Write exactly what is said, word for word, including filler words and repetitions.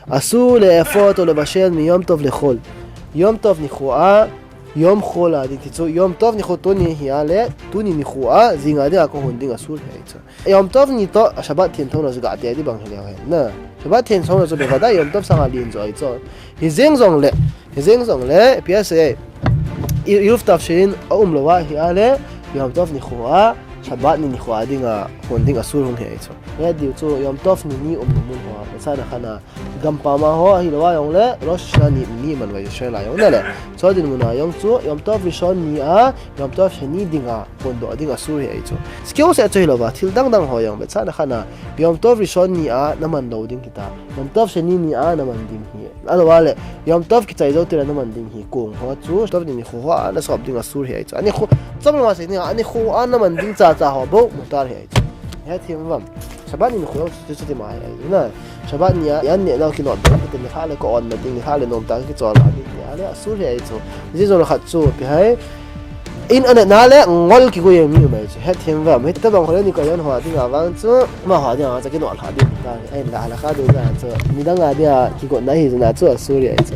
Asur le ephod le bashen miyom tov lechol. Yom tov nikho a, yom chol a ding ti chu, yom tov nikho tuni hi a le, tuni nikho a, jing a ding a kahon ding asur hi ahi chu. Yom tov ni toh, Shabbat thengtho na chu gah tei ding bang hileh hen na. Shabbat thengtho na chu bevada yom tov sang a len jo ahi chu. Hijeng jongle, hijeng jongle, P S A, Eruv Tavshin a um lou a hi a le, yom tov nikho a, Shabbat ni nikho a ding a, hon ding asur hung hi ahi chu. Hijeh chu yom tov ni ni um lou mun ho, sa na khana, Gampam a ho ahilou a jongle, Rosh Hashanah ni, ni man vai Israel a jongle le. Chu dinmun a jong chu, Yom Tov Rishon ni a, Yom Tov Sheni ding a, phondoh ding asur hi ahi chu. Skill se chu hilou va, thil dang dang ho jong, bechana khana, Yom Tov Rishon ni a, naman lou ding kita. Yom Tov Sheni ni a, naman ding hi. Ahilou le, Yom Tov kichai jou tile naman ding hi, kong ho chu, Tov ni nikho a, nasop ding asur hi ahi chu. Ani kho, chom lou ma se ni a, ani kho a, naman ding cha cha ho, bou, mutar hi ahi chu. Hethem uvam. Shabbat ni nikho chu chuti ma hi ahi na. Shabbat ni a, an neh nau kinot ding, kiti nikho le ka on na ding, nikho le nom tah kichol a ding, tia le asur hi ahi chu. Ji jong khat chu, pi hai. In an neh na le ngol kigo jeng mi um ahi chu. Hethem uvam. Hitabang khole ni ka yon ho ding a vang chu, amaho ding a vang chu kinot lha ding ta. Ahin la la kha ding a chu. Midang a ding a kigot na hi chu na chu asur hi ahi chu.